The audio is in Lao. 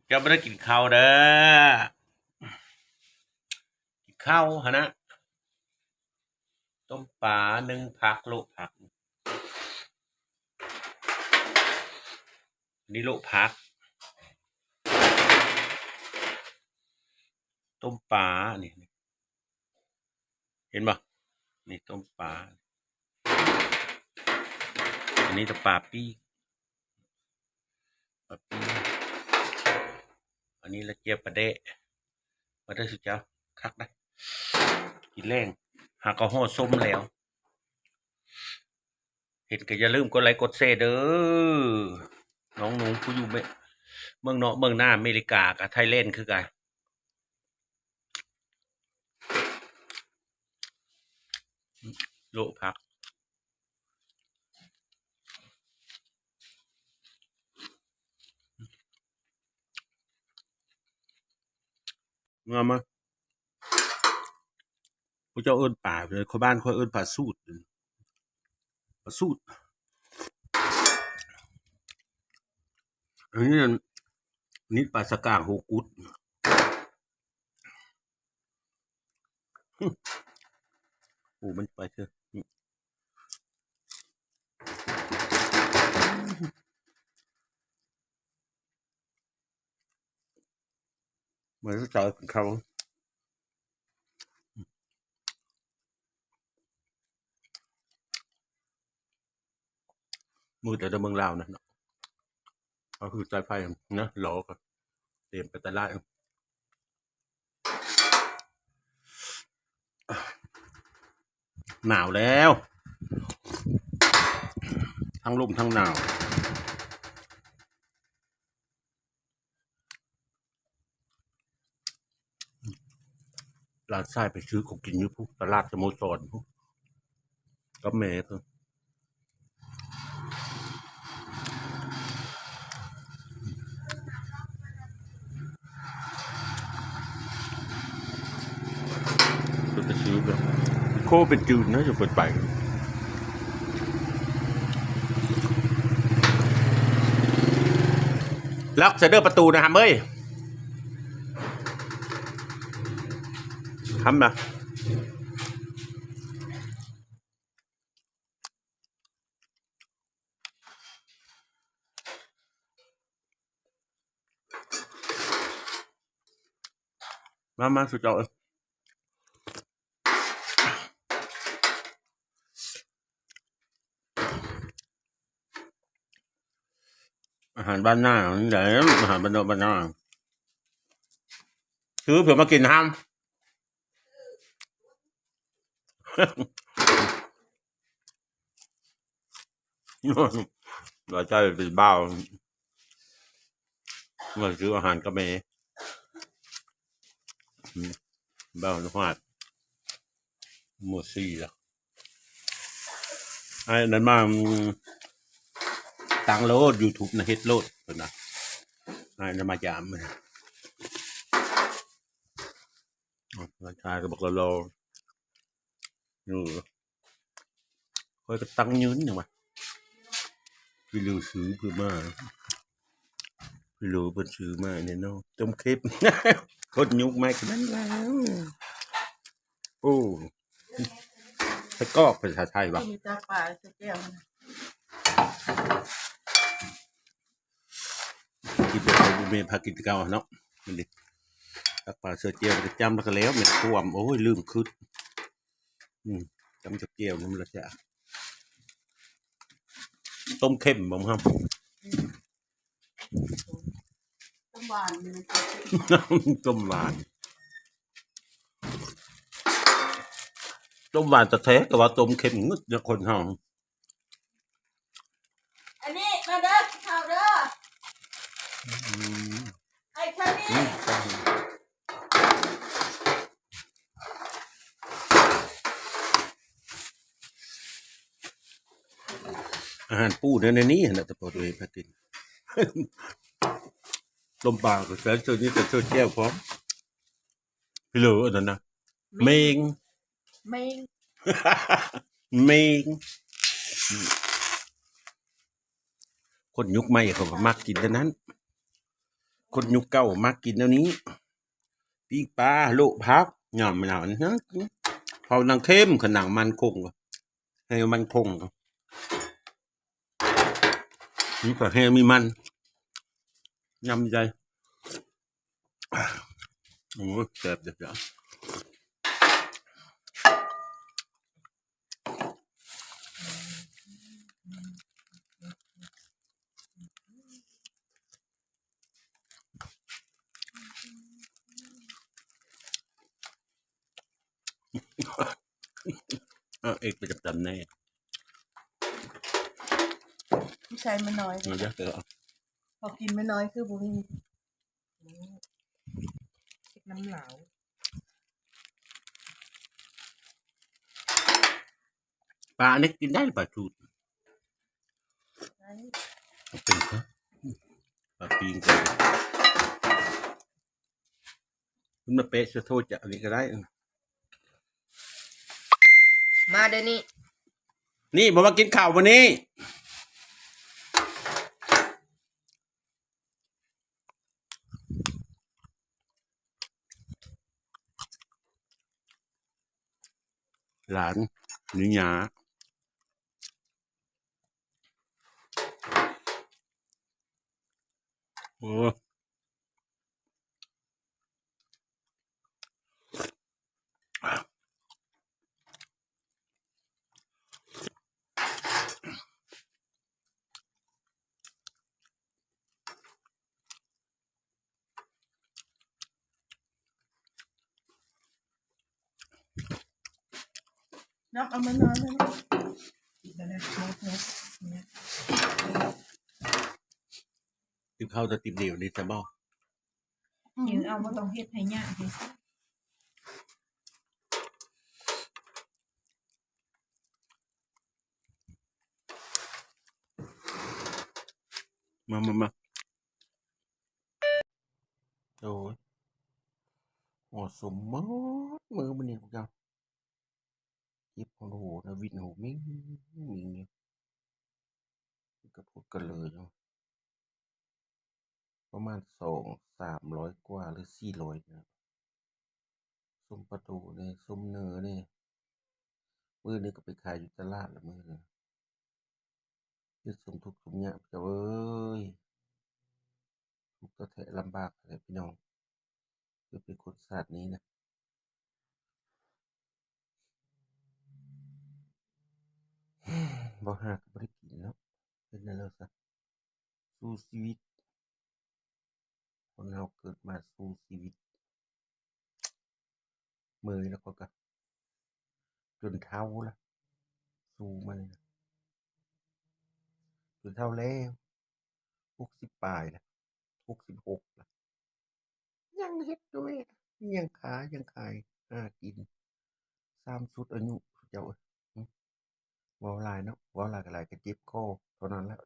ເຈົ້າບໍ່ໄດ້ກິນເຂົ້າເດີ ກິນເຂົ້າຫັ້ນນະ ຕົ້ມປາ ໜຶ້ງຜັກ ໂລະຜັກ ອັນນີ້ໂລະຜັກ ຕົ້ມປາ ນີ້ ເຫັນບໍ່? ນີ້ຕົ້ມປາ ອັນນີ້ກະປາປີ້ງ ປາປີ້ງ ອັນນີ້ລະຈຽວປາແດະ ມາເດີຊຸເຈົ້າ ຄັກໄດ໋ ກິນແລງ ຫາກະຫໍ່ສົ້ມແລ້ວ. ເຫັນກະຢ່າລືມກົດໄລກົດແຊເດີ ນ້ອງໜູຜູ້ຢູ່ເມືອງນອກເມືອງນາ ອາເມລິກາ ກະໄທແລນຄືກັນ. ໂລະຜັກ ງາມມາ ພວກເຈົ້າເອີ້ນປາ ເຂົາບ້ານຂ້ອຍເອີ້ນປາສູດ ປາສູດ ອັນນີ້ ອັນນີ້ປາສະກາງໂຮກຸດ ໂອ້ ມັນໄປເທື່ອ ມື້ເຊົ້າກິນເຂົ້າ ມືດແລ້ວເດີເມືອງລາວນະເນາະ ເອົາຄືສາຍໄຟນະ ຫຼໍກະເຕັມໄປຕະຫຼາດ. ໜາວແລ້ວ ທັງລົມທັງໜາວ ຫຼານຊາຍໄປຊື້ຂອງກິນຢູ່ພຸ້ນ ຕະຫຼາດສະໂມສອນພຸ້ນ ກັບແມ່ເພິ່ນ ເພິ່ນກະຊື້ແບບໂຄເປັນຈືນນະ ເພິ່ນໄປ ລັອກໃສ່ເດີປະຕູນະຫຳເອີຍ ຫຳນະ. ມາ ມາ ສູ່ເຈົ້າເອີຍ ອາຫານບ້ານນານີ້ແຫຼະ ອາຫານບ້ານນອກບ້ານນາ ຊື້ເພື່ອມາກິນນຳ. ວ່າໃຈເປັນບ່າວ ມາຊື້ອາຫານກັບແມ່ ອືມ ບ່າວອະນຸພາດ ໝູ່ສີ່ລະ ອ້າຍນັ້ນມາ ອືມ ຕັ້ງໂລດ ຢູທູບນະ ເຮັດໂລດ ເພິ່ນວ່າ ອ້າຍນັ້ນມາຢາມ. ອາ ຫຼານຊາຍກະບັກຫຼໍ່ໆ ເອີ ຂ້ອຍກະຕັ້ງຢືນຫຍັງວະ ພີ່ລືຊື້ເພິ່ນມາ ພີ່ລືເພິ່ນຊື້ມາແນ່ນອນ ຕົ້ມເຂັມ ຄົນຍຸກໃໝ່ກະນັ້ນແຫຼະ ໂອ້ ໄສ້ກອກພາສາໄທວະ ມີຕາປາໃສ່ແຈ່ວ ກິນແບບບໍ່ມີພາກິນແຕ່ເກົ່າເນາະ ມັນດີ ຕັກປາເສືອແຈ່ວ ກະຈ້ຳແລ້ວກະແລ້ວ ແມ່ນຄວາມ ໂອ້ຍ ລືມຄຶດ ອືມ ຈ້ຳແຈ່ວນຳລະຈ້າ ຕົ້ມເຂັມບໍ່ ອືມ ຕົ້ມຫວານ ຕົ້ມຫວານ ຕົ້ມຫວານແທ້ໆ ແຕ່ວ່າຕົ້ມເຂັມງຶດເນາະ ຄົນເຮົາ. ອັນນີ້ມາເດີ ເຂົ້າເດີ ອືມ ໄອ້ເທົ່ານີ້ ອືມ ອາຫານປູໃນນີ້ຫັ້ນນະ ແຕ່ພໍໂຕເອງພາກິນ ຕົ້ມປາກະແຊບ ເທື່ອນີ້ກະເຈີແຈ່ວພ້ອມ. ພີ່ເລີ ອັນນັ້ນນະ ເມງ ເມງ ເມງ ຄົນຍຸກໃໝ່ເຂົາກະມັກກິນແນວນັ້ນ ຄົນຍຸກເກົ່າມັກກິນແນວນີ້ ປີ້ງປາ ໂລະຜັກ ຍາມໜາວນີ້ ເຂົ້າໜັງເຄັມ ຂະໜັງມັນຄົງ ໃຫ້ມັນຄົງ ມັນກໍແຮງມີມັນ ຍຳໃດ ໂອ້ຍ ແຊບເດ້ອ. ເອີ ເອກໄປຈັບຕຳແດ່ ໃສ່ມາໜ້ອຍ ເອົາເດີ ເອີ ພໍກິນມາໜ້ອຍຄືບໍ່ມີ ເຮັດນຳລາວ. ປາອັນນີ້ກິນໄດ້ ປາທູດ ໄດ້ ເອົາເປັນ ປາປີ້ງ ເພິ່ນມາເປະສະໂທຈະອັນນີ້ກໍໄດ້ ມາເດີນີ້ ນີ້ບໍ່ມາກິນເຂົ້າມື້ນີ້. ຫຼານ ຫຼື ຍ່າ ໂອ້. ເນາະ ເອົາມານອນເລີຍ ກິນເຂົ້າແຕ່ຕິບດຽວນີ້ຊະບໍ່? ກິນເອົາ ບໍ່ຕ້ອງເຮັດໃຫ້ຍາກເດ. ມາ ມາ ມາ ໂອ້ຍ ຫົວສົມໝົດມື້ມື້ນີ້ພວກເຈົ້າ ເຈັບຫົວນະ ວິນຫູມິງມິງຢູ່ ກະພຸດກະເລີຢູ່ ປະມານສອງສາມຮ້ອຍກວ່າ ຫຼື ສີ່ຮ້ອຍນີ້ແຫຼະ. ສົ້ມປາດູແດ່ ສົ້ມເໜີແດ່ ມື້ນີ້ກໍໄປຂາຍຢູ່ຕະຫຼາດລະມື້ນີ້ ເຮັດສົມທຸກສົມຍາກ ເຈົ້າເອີຍ ທຸກແທ້ໆ ລຳບາກແທ້ພີ່ນ້ອງ ເກີດເປັນຄົນຊາດນີ້ນະ ບໍ່ຫາກໍບໍ່ໄດ້ກິນເນາະ ເຮັດແນວໃດຊະ ສູ້ຊີວິດ ຄົນເຮົາເກີດມາສູ້ຊີວິດ ເມື່ອຍແລ້ວຂ້ອຍກະຈົນເຖົ້າລະ ສູ້ມານີ້ນະ ຈົນເຖົ້າແລ້ວ ຫົກສິບປາຍລະ ຫົກສິບຫົກລະ ຍັງເຮັດຢູ່ແມ້ ຍັງຄ້າຍັງຂາຍຫາກິນ ສາມສຸດອາຍຸເຈົ້າເອີຍ. ເວົ້າຫຼາຍເນາະ ເວົ້າຫຼາຍກໍຫຼາຍ ກໍເຈັບຄໍເທົ່ານັ້ນແຫຼະ